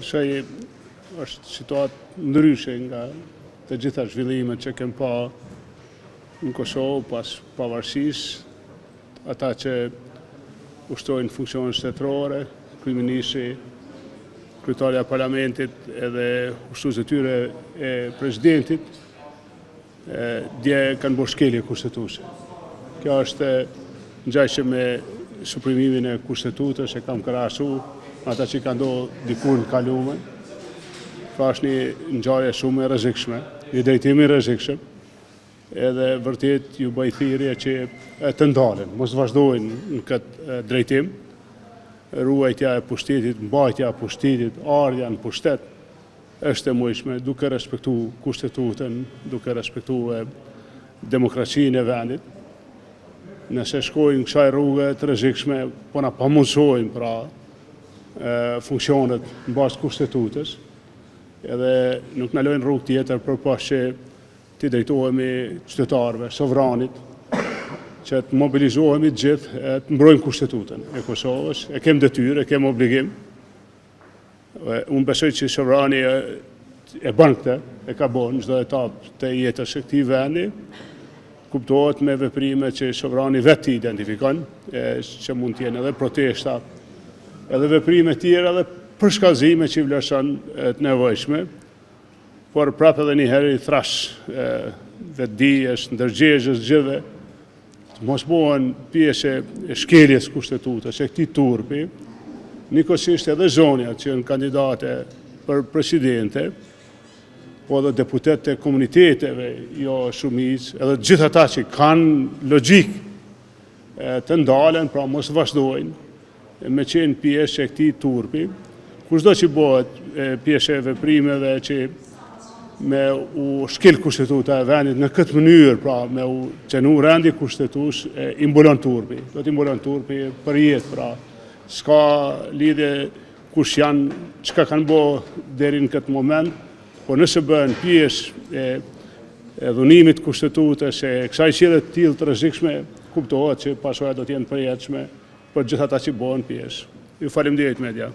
Besoj është situatë ndryshe nga të gjitha zhvillimet që kem pa në Kosovë pas pavarësisë, ata që ushtrojnë funksione shtetërore, kryeministri, kryetarja e parlamentit edhe ushtrues detyre e presidentit, dje kanë bërë shkelje kushtetuese. Kjo është ngjashëm me suprimimin e kushtetutës, e kam krahasu me ata që ka ndodhur dikur në kalumen. Pra është një ngjarje shumë e rrezikshme, një drejtim i rrezikshëm, edhe vërtet ju bëj thirrje që të ndalen, mos vazhdojnë në këtë drejtim. Ruajtja e pushtetit, mbajtja e pushtetit, ardhja në pushtet, është e mujshme duke respektu kushtetutën, duke respektu demokracinë e vendit. Nëse shkojnë kësaj rruge të rrezikshme, po na pamundësojnë pra funksionet në bazë të kushtetutës, edhe nuk na lojnë rrugë tjetër përpos që t'i drejtohemi qytetarëve, sovranit, që të mobilizohemi të gjithë, të mbrojmë kushtetutën e Kosovës, e kem detyrë, e kem obligim, Unë besoj që sovrani e bën këtë, e ka bërë në çdo etapë të jetës së këtij vendi, kuptohet me veprime që sovrani vetë i identifikon, që mund të jenë edhe protesta, edhe veprime tjera dhe përshkallëzime që i vlerëson të nevojshme, por prapë edhe një herë i thërras vetëdijes, ndërgjegjes gjithëve, të mos bëhen pjesë e shkeljes kushtetutës, e këtij turpi, njëkohësisht edhe zonjat që janë kandidate për presidente, po edhe deputetët e komuniteteve, jo shumicë, edhe gjithë ata që kanë logjikë të ndalen, pra mos vazhdojnë, me qenë pjesë e këtij turpi, kushdo që bëhet pjesë e veprimeve që me u shkel kushtetuta e vendit në këtë mënyrë, pra me u cenu rendi kushtetues, i mbulon turpi, do t'i mbulon turpi për jetë, pra s'ka lidhje kush janë, çka kanë bo deri në këtë moment, po nëse bëhen pjesë e e dhunimit kushtetutës, e kësaj sjellje të tillë të rrezikshme, kuptohet që pasojat do të jenë përjetshme për gjithë ata që bëhen pjesë. Ju faleminderit media.